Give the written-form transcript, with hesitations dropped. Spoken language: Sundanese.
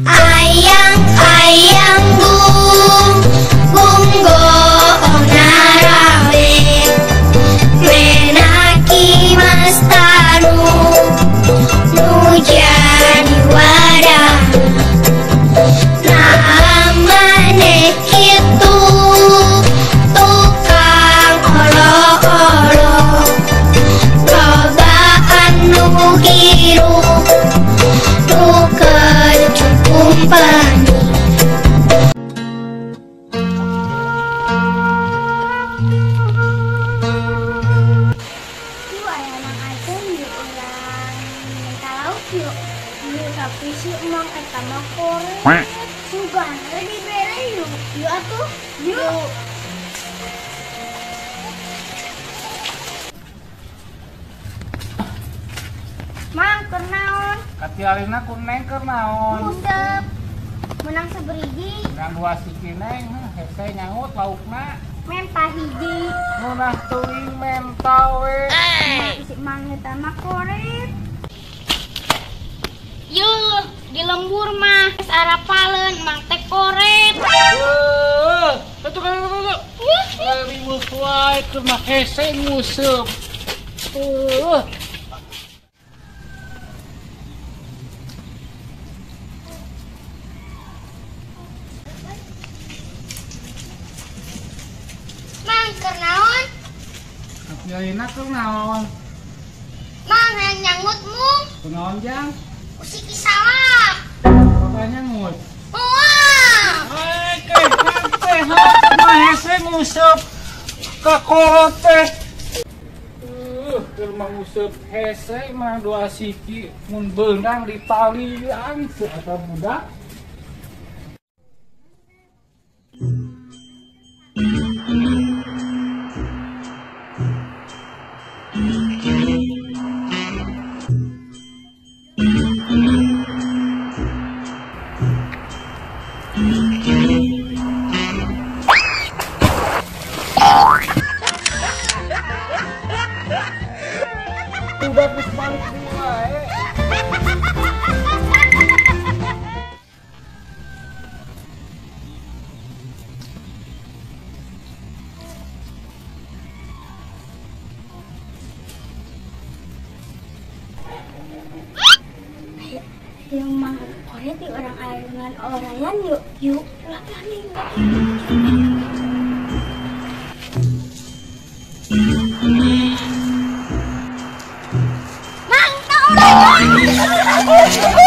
Ayang ayang gung gung goong narawe menaki mastanu nu jadi wadah namane kitu tukang olo-olo loba anu hirup nu kecut kumpeni. Yuk aya Mang Aceng yuk urang minta lauk yuk. Yuk tapi si emang eta mah koret. Sugan we dibere yuk. Yuk atuh. Yuk. Mang keur naon? Katialina ku neng keur naon? Nguseup. Menang saberiji. Menang dua siki neng, hese nyangut laukna. Menta hiji. Munah teuing menta we. Si Mang eta mah koret. Yeuh, di lembur mah geus arapaleun Mang teh koret. Heuh, tuh tuh tuh. Riweuh wae keur mah hese nguseup. Heuh. Mang keur naon? Katialina keur naon? Mang hayang nyangut mung. Kunaon jang? Usiki salah. Bapaknya ngut. Moal. Hei, teh mah hese nguseup ka kolot teh. Keur mah nguseup hese mah dua siki mun beunang ditalian teu eta budak. Udah geus balik deui wae. Ayo Mang koret di orang ayeuna orayan yuk. Yuk latihan yuk. Mang tau orayan.